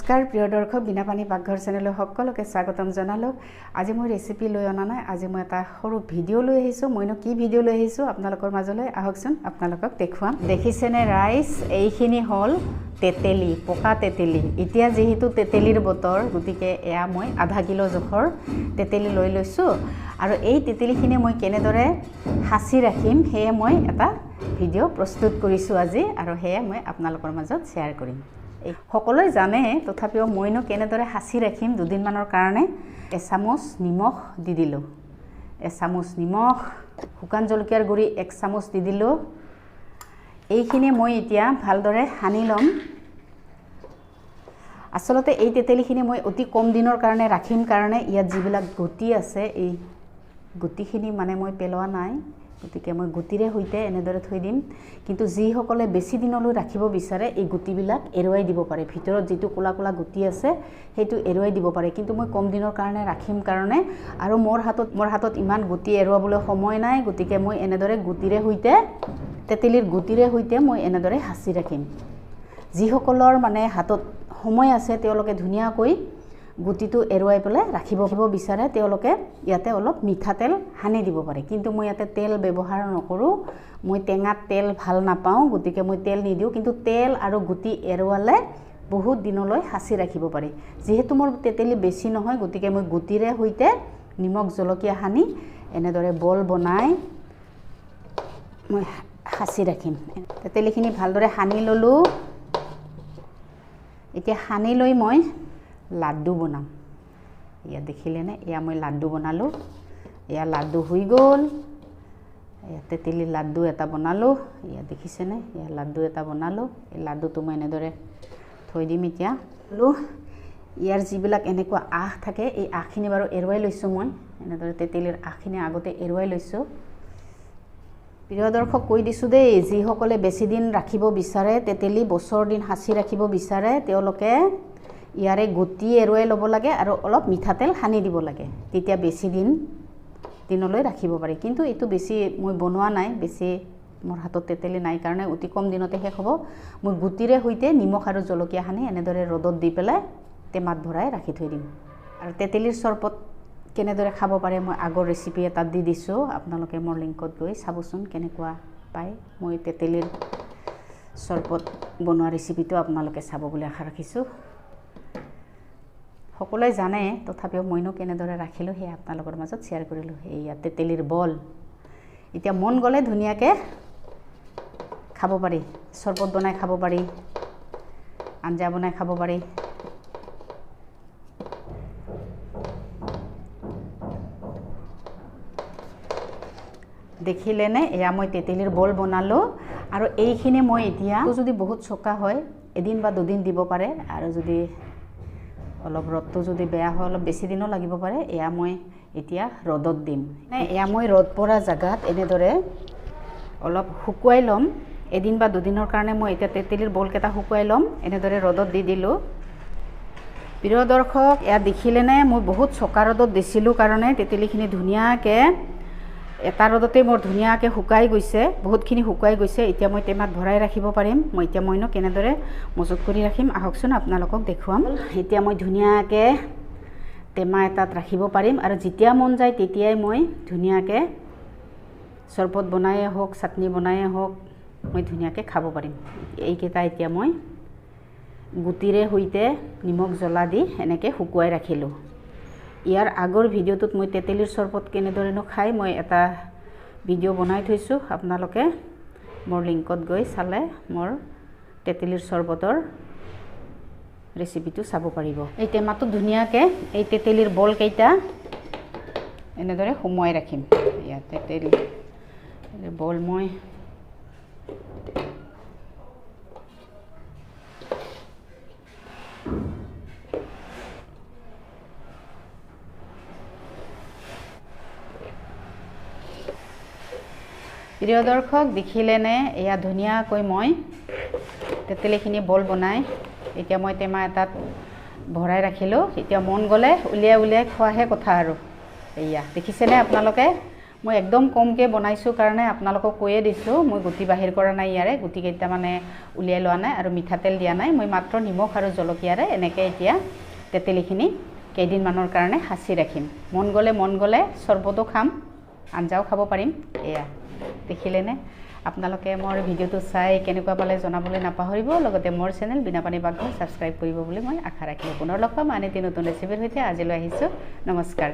নমস্কাৰ প্ৰিয় দৰ্শক, বিনাপানী পাকঘৰ চেনেললৈ সকলোকে স্বাগতম জনালোঁ। আজি মই ৰেচিপি লৈ অনা নাই, আজি মই এটা সৰু ভিডিঅ' লৈ আহিছোঁ। মইনো কি ভিডিঅ' লৈ আহিছোঁ আপোনালোকৰ মাজলৈ আহকচোন, আপোনালোকক দেখুৱাম। দেখিছেনে ৰাইজ, এইখিনি হ'ল তেতেলী, পকা তেতেলী। এতিয়া যিহেতু তেতেলীৰ বতৰ, গতিকে এয়া মই আধা কিলো জোখৰ তেতেলী লৈ লৈছোঁ। আৰু এই তেতেলীখিনি মই কেনেদৰে সাঁচি ৰাখিম সেয়ে মই এটা ভিডিঅ' প্ৰস্তুত কৰিছোঁ আজি, আৰু সেয়ে মই আপোনালোকৰ মাজত শ্বেয়াৰ কৰিম। সকলোৱে জানে, তথাপিও মইনো কেনেদৰে সাঁচি ৰাখিম দুদিনমানৰ কাৰণে। এচামুচ নিমখ দি দিলোঁ, এচামুচ নিমখ, শুকান জলকীয়াৰ গুড়ি এক চামুচ দি দিলোঁ। এইখিনি মই এতিয়া ভালদৰে সানি ল'ম। আচলতে এই তেতেলীখিনি মই অতি কম দিনৰ কাৰণে ৰাখিম কাৰণে ইয়াত যিবিলাক গুটি আছে, এই গুটিখিনি মানে মই পেলোৱা নাই, গতিকে মই গুটিৰে সৈতে এনেদৰে থৈ দিম। কিন্তু যিসকলে বেছি দিনলৈ ৰাখিব বিচাৰে, এই গুটিবিলাক এৰুৱাই দিব পাৰে। ভিতৰত যিটো ক'লা ক'লা গুটি আছে সেইটো এৰুৱাই দিব পাৰে। কিন্তু মই কম দিনৰ কাৰণে ৰাখিম কাৰণে, আৰু মোৰ হাতত ইমান গুটি এৰুৱাবলৈ সময় নাই, গতিকে মই এনেদৰে গুটিৰে সৈতে, তেতেলীৰ গুটিৰে সৈতে মই এনেদৰে সাঁচি ৰাখিম। যিসকলৰ মানে হাতত সময় আছে, তেওঁলোকে ধুনীয়াকৈ গুটিটো এৰুৱাই পেলাই ৰাখিব বিচাৰে, তেওঁলোকে ইয়াতে অলপ মিঠাতেল সানি দিব পাৰে। কিন্তু মই ইয়াতে তেল ব্যৱহাৰ নকৰোঁ, মই টেঙাত তেল ভাল নাপাওঁ, গতিকে মই তেল নিদিওঁ। কিন্তু তেল আৰু গুটি এৰুৱালে বহুত দিনলৈ সাঁচি ৰাখিব পাৰি। যিহেতু মোৰ তেতেলী বেছি নহয়, গতিকে মই গুটিৰে সৈতে নিমখ জলকীয়া সানি এনেদৰে বল বনাই মই সাঁচি ৰাখিম। তেতেলীখিনি ভালদৰে সানি ল'লোঁ। এতিয়া সানি লৈ মই লাড্ডু বনাম। এয়া দেখিলেনে, এয়া মই লাড্ডু বনালোঁ। এয়া লাড্ডু হৈ গ'ল। এয়া তেতেলীৰ লাড্ডু এটা বনালোঁ। এয়া দেখিছেনে, এয়া লাড্ডু এটা বনালোঁ। এই লাড্ডুটো মই এনেদৰে থৈ দিম। এতিয়া ইয়াৰ যিবিলাক এনেকুৱা আঁহ থাকে, এই আঁহখিনি বাৰু এৰুৱাই লৈছোঁ মই। এনেদৰে তেতেলীৰ আঁহখিনি আগতে এৰুৱাই লৈছোঁ। প্ৰিয় দৰ্শক, কৈ দিছোঁ দেই, যিসকলে বেছি দিন ৰাখিব বিচাৰে, তেতেলী বছৰ দিন সাঁচি ৰাখিব বিচাৰে, তেওঁলোকে ইয়াৰে গুটি এৰুৱাই ল'ব লাগে আৰু অলপ মিঠাতেল সানি দিব লাগে, তেতিয়া বেছি দিনলৈ ৰাখিব পাৰি। কিন্তু এইটো বেছি মই বনোৱা নাই, বেছি মোৰ হাতত তেতেলী নাই কাৰণে অতি কম দিনতে শেষ হ'ব। মই গুটিৰে সৈতে নিমখ আৰু জলকীয়া সানি এনেদৰে ৰ'দত দি পেলাই টেমাত ভৰাই ৰাখি থৈ দিম। আৰু তেতেলীৰ চৰবত কেনেদৰে খাব পাৰে মই আগৰ ৰেচিপি এটাত দি দিছোঁ, আপোনালোকে মোৰ লিংকত গৈ চাবচোন কেনেকুৱা পায়। মই তেতেলীৰ চৰবত বনোৱা ৰেচিপিটো আপোনালোকে চাব বুলি আশা ৰাখিছোঁ। সকলোৱে জানে, তথাপিও মইনো কেনেদৰে ৰাখিলোঁ সেয়া আপোনালোকৰ মাজত শ্বেয়াৰ কৰিলোঁ। এইয়া তেতেলীৰ বল। এতিয়া মন গ'লে ধুনীয়াকৈ খাব পাৰি, চৰবত বনাই খাব পাৰি, আঞ্জা বনাই খাব পাৰি। দেখিলেনে, এয়া মই তেতেলীৰ বল বনালোঁ। আৰু এইখিনি মই এতিয়া যদি বহুত চোকা হয় এদিন বা দুদিন দিব পাৰে, আৰু যদি অলপ ৰ'দটো যদি বেয়া হয় অলপ বেছি দিনো লাগিব পাৰে। এয়া মই এতিয়া ৰ'দত দিম। এয়া মই ৰ'দ পৰা জেগাত এনেদৰে অলপ শুকুৱাই ল'ম। এদিন বা দুদিনৰ কাৰণে মই এতিয়া তেতেলীৰ বলকেইটা শুকুৱাই ল'ম। এনেদৰে ৰ'দত দি দিলোঁ। প্ৰিয় দৰ্শক, এয়া দেখিলেনে, মই বহুত চোকা ৰ'দত দিছিলোঁ কাৰণে তেতেলীখিনি ধুনীয়াকৈ এটা ৰ'দতে মোৰ ধুনীয়াকৈ শুকাই গৈছে, বহুতখিনি শুকাই গৈছে। এতিয়া মই টেমাত ভৰাই ৰাখিব পাৰিম। মই এতিয়া মইনো কেনেদৰে মজুত কৰি ৰাখিম আহকচোন আপোনালোকক দেখুৱাম। এতিয়া মই ধুনীয়াকৈ টেমা এটাত ৰাখিব পাৰিম, আৰু যেতিয়া মন যায় তেতিয়াই মই ধুনীয়াকৈ চৰবত বনায়ে হওক, চাটনি বনায়ে হওক, মই ধুনীয়াকৈ খাব পাৰিম। এইকেইটা এতিয়া মই গুটিৰে সৈতে নিমখ জ্বলা দি এনেকৈ শুকুৱাই ৰাখিলোঁ। ইয়াৰ আগৰ ভিডিঅ'টোত মই তেতেলীৰ চৰবত কেনেদৰেনো খাই মই এটা ভিডিঅ' বনাই থৈছোঁ, আপোনালোকে মোৰ লিংকত গৈ চালে মোৰ তেতেলীৰ চৰবতৰ ৰেচিপিটো চাব পাৰিব। এই টেমাটো ধুনীয়াকৈ এই তেতেলীৰ বলকেইটা এনেদৰে সুমুৱাই ৰাখিম। ইয়াত তেতেলী বল মই প্ৰিয় দৰ্শক, দেখিলেনে, এয়া ধুনীয়াকৈ মই তেতেলীখিনি বল বনাই এতিয়া মই টেমা এটাত ভৰাই ৰাখিলোঁ। এতিয়া মন গ'লে উলিয়াই উলিয়াই খোৱাহে কথা আৰু। এয়া দেখিছেনে আপোনালোকে, মই একদম কমকৈ বনাইছোঁ কাৰণে আপোনালোকক কৈয়ে দিছোঁ, মই গুটি বাহিৰ কৰা নাই, ইয়াৰে গুটিকেইটা মানে উলিয়াই লোৱা নাই আৰু মিঠাতেল দিয়া নাই। মই মাত্ৰ নিমখ আৰু জলকীয়াৰে এনেকৈ এতিয়া তেতেলীখিনি কেইদিনমানৰ কাৰণে সাঁচি ৰাখিম। মন গ'লে চৰ্বতো খাম, আঞ্জাও খাব পাৰিম। এয়া দেখিলেনে? আপোনালোকে মোৰ ভিডিঅ'টো চাই কেনেকুৱা পালে জনাবলৈ নাপাহৰিব। লগতে মোৰ চেনেল বীণাপাণি পাকঘৰ ছাবস্ক্ৰাইব কৰিব বুলি মই আশা ৰাখিলোঁ। পুনৰ লগ পাম আন এটি নতুন ৰেচিপিৰ সৈতে। আজিলৈ আহিছোঁ, নমস্কাৰ।